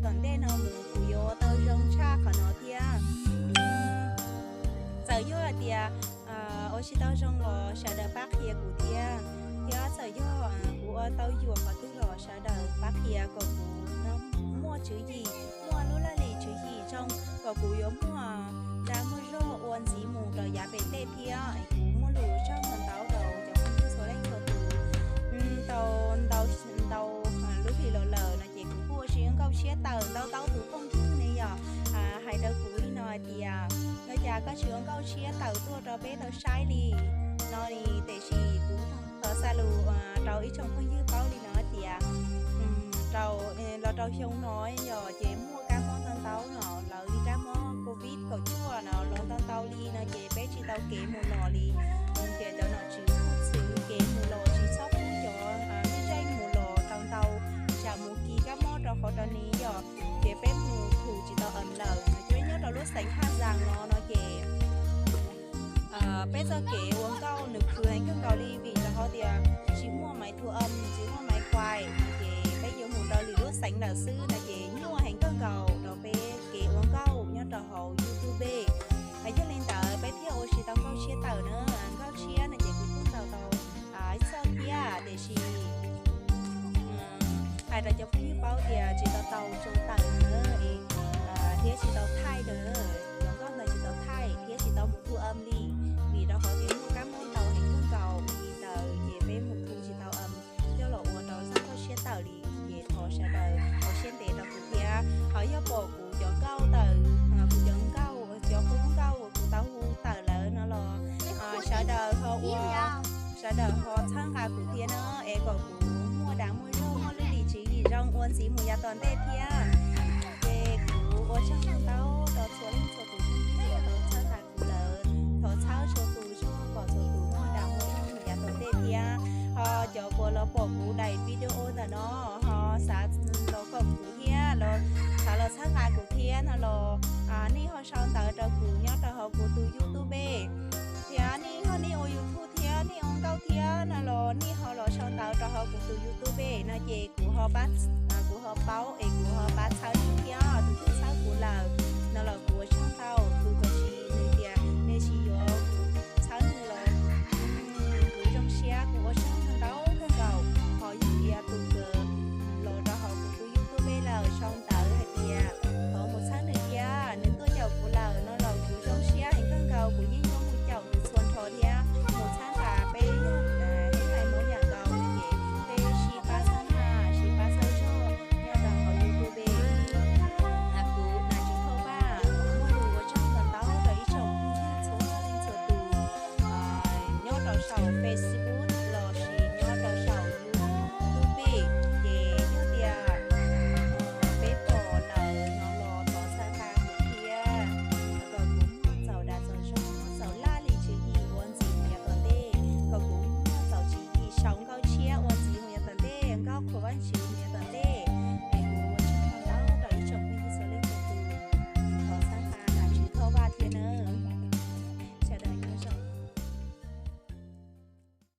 tom ntej no mus kuv yuav ua tau zoo tshaj qhov no thiab. Txawm yog hais tias ua tsis tau zoo los sawv daws pab qhia kuv thiab, thiab txawm yog kuv ua tau yuam qhov twg los sawv daws pab qhia kom kuv muaj tswv yim, muaj lub laj lim tswv yim zoo, kom kuv yuav muaj dag muaj zog ua ntxiv mus rau yav pem ntej thiab. Kuv muaj lus tsaug ntau ntau rau cov phooj ywg txhua leej txhua tus. Tau ntau ntau lub hlis los lawm no ces kuv kuj ua tsis nkauj tshiab tawm ntau ntau tus phooj ywg ne yom, hais rau kuv li no hais tias, ua cas koj tsis ua nkauj tshiab tawm tuaj rau peb tau saib li no li. Tiam sis kuv thov xa lus rau ib tsoom phooj ywg paub li no tias, rau los rau xyoo no yog ces muaj kab mob ntau ntau no, lawv li kab mob covid kaum cuaj no los ntau ntau li no ces peb tsis tau kev mus los li. Ces cov nom tswv kuj txwv kev mus los tsis txhob pub cov neeg mus los tau ntau, tsam mus kis kab mob rau qhov rau ni yom. Ces peb mus thum tsis tau am lawm, ces peb nyob rau lub xeev Haj Zaas no no ces peb txoj kev ua nkauj nws khwv heev kawg nkaus li vim rau qhov tias tsis muaj maiv thu am, tsis muaj maiv kuais no ces peb yuav mus rau lwm lub xeev lawm xwb no ces nyuaj heev kawg nkaus rau peb kev ua nkauj nyob rau hauv YouTube. Yog li ntawd peb thiaj ua tsis tau nkauj tshiab tawm na. Nkauj tshiab no ces kuv kuj tau tau ib txoj thiab tiam sis hais rau cov phooj ywg paub tias tsis tau tau zoo tawm na, thiab tsis tau thaij na, cov nkauj ntawd tsis tau thaij thiab tsis tau mus thu am li, vim rau qhov tias muaj kab mob ntau heev kawg nkaus li ntawd ces peb mus thu tsis tau am coj los ua rau zaj nkauj tshiab tawm li. Ces thov sawv daws ua siab ntev rau kuv thiab. Ho yog pom kuv cov nkauj tawm, kuv cov nkauj, cov qub nkauj uas kuv tau hu tawm lawm no los sawv daws ho ua, sawv daws ho txhawb nqa kuv thiab na, es kom kuv muaj dag muaj zog, muaj lub lim tswv yim zoo ua ntxiv mus yav tom ntej thiab. Ces kuv ua tsaug ntau rau txhua leej txhua tus phooj ywg uas tau txhawb nqa kuv lawm, thov txhawb txhua tus zog kom txhua tus muaj dag muaj zog mus yav tom ntej thiab. Ho cov uas los pom kuv daim video ntawm no ho xav los koom kuv thiab los xav los txhawb nqa kuv thiab no los nej ho sau ntawv rau kuv nyob rau hauv kuv tus YouTube. Thiab nej ho nej ua YouTube thiab nej ua nkauj thiab no los nej ho los sau ntawv rau hauv kuv tus YouTube no ces kuv ho pab, kuv ho